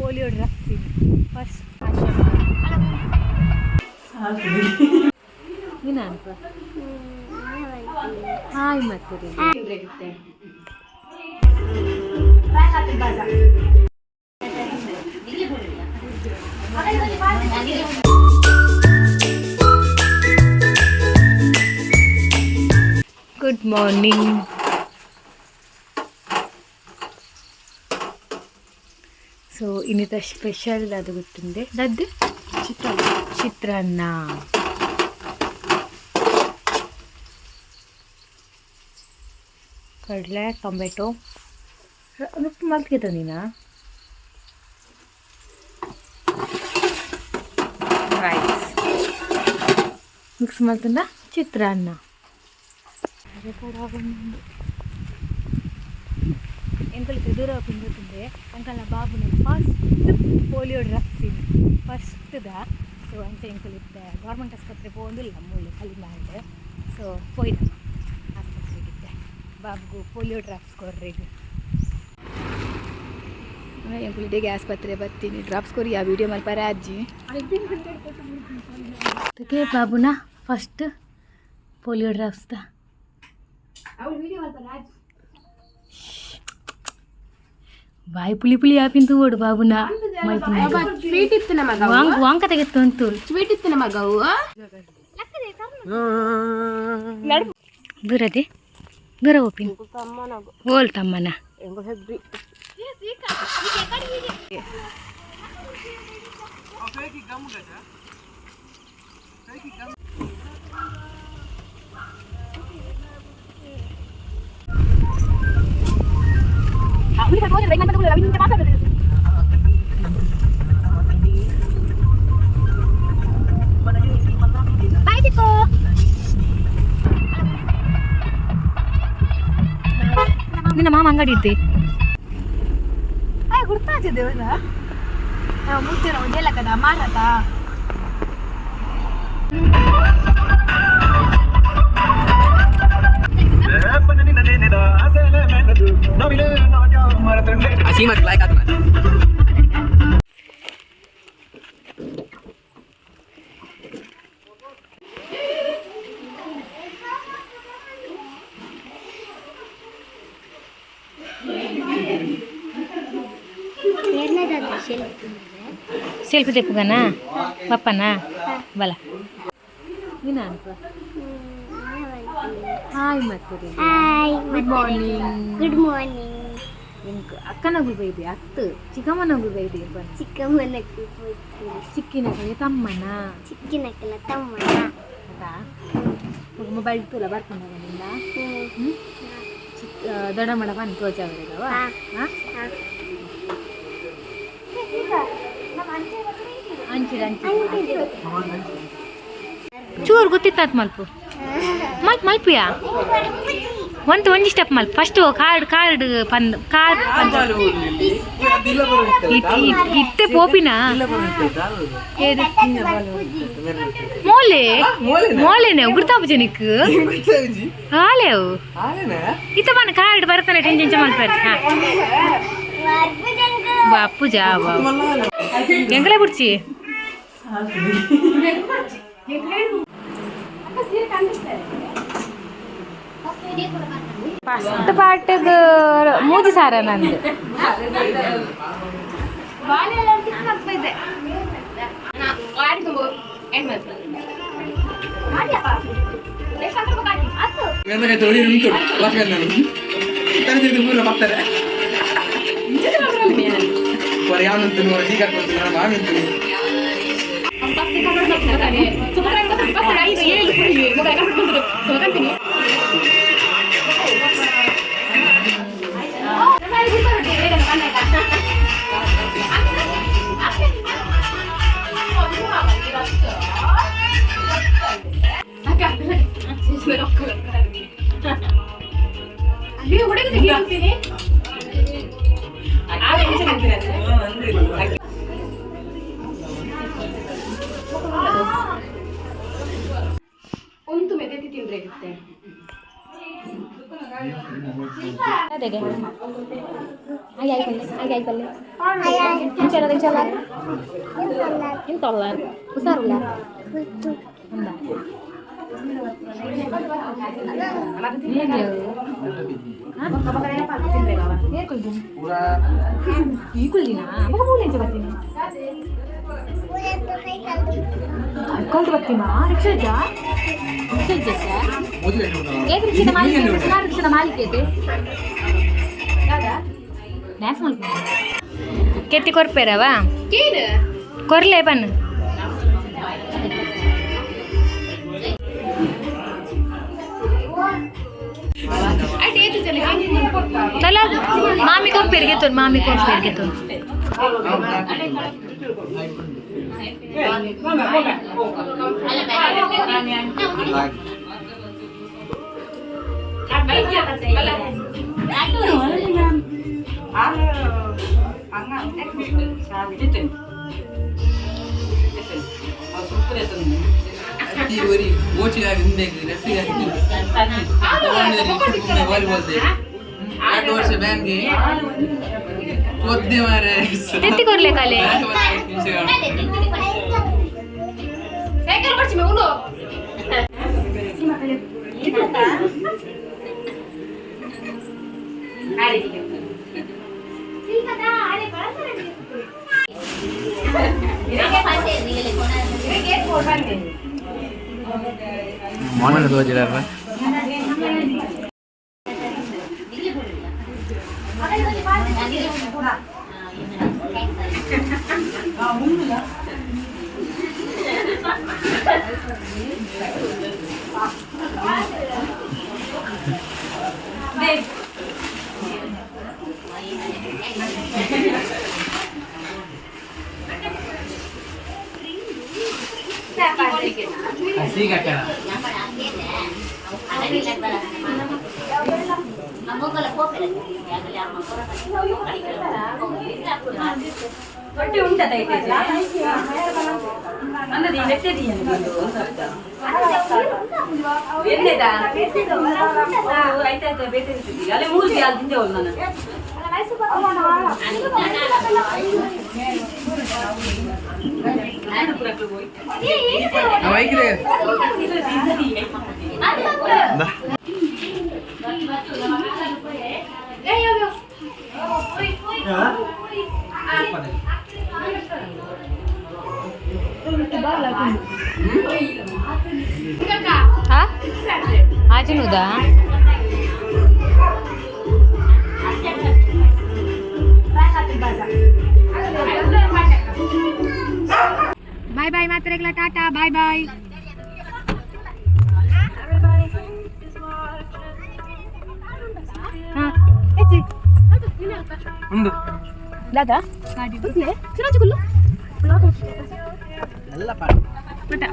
Polio drops first. ನೀನು hi ಮತ್ತೆ. Good morning. ಸೊ ಇನ್ನಿತ ಸ್ಪೆಷಲ್ ಅದು ಗೊತ್ತುಂಡೆ ದದ್ದು ಚಿತ್ರಾನ್ನ. ಚಿತ್ರಾನ್ನ, ಕಡಲೆ, ಟೊಮೆಟೊ ಮಲ್ತಿದ್ದ ನೀನಾ? ರೈಸ್ ಮಿಕ್ಸ್ ಮಲ್ತಂದ ಚಿತ್ರಾನ್ನ. ಎಂಕಲ್ ದೂರ ಪಿಂಗುತ್ತುಂಡೆ ಅಂಕಲ್ನ ಬಾಬುನ ಫಸ್ಟ್ ಪೋಲಿಯೋ ಡ್ರಾಪ್ಸ್ ಫಸ್ಟ್ದ. ಸೊ ಅಂಚ ಎಂಕಲ್ ಇತ್ತೆ ಗೌರ್ಮೆಂಟ್ ಆಸ್ಪತ್ರೆ ಪೋವೊಂದಿಲ್ಲ ಮೂಲು ಕಲಿಮಾಂಡ್. ಸೊ ಪೋಯ್ದಮ್ಮ ಆಸ್ಪತ್ರೆಗೆ ಇತ್ತೆ ಬಾಬುಗು ಪೋಲಿಯೋ ಡ್ರಾಪ್ಸ್ ಕೊರ್ರೆಗ್. ಎಂಕುಲು ಆಸ್ಪತ್ರೆ ಬತ್ತೀನಿ, ಡ್ರಾಪ್ಸ್ ಕೊರಿ. ಆ ವಿಡಿಯೋ ಮಲ್ಪರೆ ಅಜ್ಜಿ. ಅದಕ್ಕೆ ಬಾಬುನ ಫಸ್ಟ್ ಪೋಲಿಯೋ ಡ್ರಾಪ್ಸ್ the. ಬಾಯಿ ಪುಳಿ ಪುಳಿ ಆಪಿಂತು ಓಡು ಬಾಬುನ. ಸ್ವೀಟ್ ಇತ್ತು ನಮಗ. ವಾಂಗ್ ವಾಂಕ ತೆಗೆತ್ತು ಅಂತು. ಸ್ವೀಟ್ ಇತ್ತು ನಮಗವು. ದೂರದೆ ದೂರ ಓಪಿನ್ ಓಲ್ ತಮ್ಮನ. Bye, Tito. ನಿನ್ನ ಮಾಮ ಅಂಗಡಿ ಇದ್ದೆ. ಗುರ್ತಾಚಿದ್ದೇವಲ್ಲ ಮುಚ್ಚಿನ ಒಂದೆಲ್ಲ ಕದ ಮಾರತ. ಸೆಲ್ಫಿ ತೆಪ್ಪುಗನ ಪಪ್ಪನ ಬಲ. ನೀನು ಹಾಯ್ ಮತ್ತೆ. Hi. Good morning. Good morning. ಇಂಕ್ ಅಕ್ಕನಗುಲ್ ಬೈದೆ ಅತ್ತು, ಚಿಕ್ಕಮ್ಮನಗುಲ್ ಬೈದೆ. ಚಿಕ್ಕಮ್ಮನಕ್ಕೆ ಹೋಗ್ತೀನಿ. ಚಿಕ್ಕಿನಕಲೆ ತಮ್ಮನ. ಚಿಕ್ಕಿನಕ್ಕಲ ತಮ್ಮನ. ಅತಾ ಮೊಬೈಲ್ ತೂಲ ಬರ್ಕೊಂಡ ನಿಂದ. ಹ್ಮ್ ಚಿಕ್ಕ ದೊಡ್ಡ ಮಡ ಬಂದು ತೋಜಾವರೆಗವ. ಹಾ. ಅಂಚಿರ ಅಂಚಿರ ಚೂರು ಗೊತ್ತಿತ್ತಾತ್. ಮಲ್ಪು ಮಲ್ಪ ಮಲ್ಪಿಯಾ ಒಂದು ಒಂಜಿ ಸ್ಟೆಪ್ ಮಲ್ಪ. ಫಸ್ಟ್ ಕಾರ್ಡ್ ಕಾರ್ಡ್ ಪಂದ್ ಕಾರ್ಡ್ ಇತ್ತೆ ಪೋಪಿನ. ಮೋಲೆ ಮೋಲೆನೆ ಗುರ್ತಾಪುಜೆ ನಿಕ್ ಆಲೆವು. ಇತ್ತ ಬನ್ನ ಕಾರ್ಡ್ ಬರ್ತನೆ ಟೆನ್ಷನ್ ಮಲ್ಪೆರ್. ಹಾ ಬಾಪುಜ ಎಂಕಲೆ ಬುಡ್ಚಿ. ಫಸ್ಟ್ ಪಾರ್ಟ್ಗ್ ಮೂಜಿ ಸಾರ ನಂದು. ಒಂದು ಮೆದೆತಿ ತಿಂದ್ರೆ ಇರುತ್ತೆ. ಅದೇಗೆ. ಆಯ್ ಆಯ್. ಆಯ್ ಬಲ್ಲೆ ಇಂಚಲ ಇಂಚಲ ಇಂತಲ್ಲ ಹುಷಾರುಲ್ಲ ఉందా ಕಲ್ತು ಬರ್ತೀನಾ ರಿಕ್ಷಾ ಇದ್ಯಾ ರಿಕ್ಷಾ ಇದ್ಯಾ ಏಕ್ ರಿಕ್ಷಾದ ಮಾಲೀಕ ರಿಕ್ಷಾದ ಮಾಲೀಕ ಐತೆ ಡ್ಯಾನ್ಸ್ ಮಾಡ್ತೀನಿ ಕೆತ್ತಿ ಕೊರ್ಪೇರವ ಕೊರ್ಲೆ ಬನ್ ಚಲ ಮಾಮಿ ಕೊರ್ಪೇರಿಗೆ ತೋನ್ ಮಾಮಿ ಕೊರ್ಪೇರಿಗೆ ತೋನ್ ವರ್ಷ ಬ್ಯಾನ್ಗೆ ಕೊದ್ದೆ ಮಾರೆ. ತೆತ್ತಿ ಕೊರ್ಲೆ ಕಾಲೆ. ಮೋನ ತೋಜಿದಾರ. ಹಸಿಗಟ್ಟಣ. ಹೊಟ್ಟೆ ಉಂಟದ ಅನ್ನದಿ ಎಣ್ಣೆದ ಆಯ್ತಾಯ್ತು ಬೇತೆ ಅಲ್ಲೇ ಮೂರು ಅಲ್ಲಿ ತಿಂದೆ ನಾನು. ಬೈಕ್ ಹಾ ಆಜುನುದಾ. ಬಾಯ್ ಬಾಯ್ ಮಾತ್ರೆಗಳ ಟಾಟಾ ಬಾಯ್ ಬಾಯ್. ಉಂದು. ದಾದಾ ಚಿರಾಜುಗುಲ್ಲು. ಎಲ್ಲ ಪಾಡ. ಮಟ.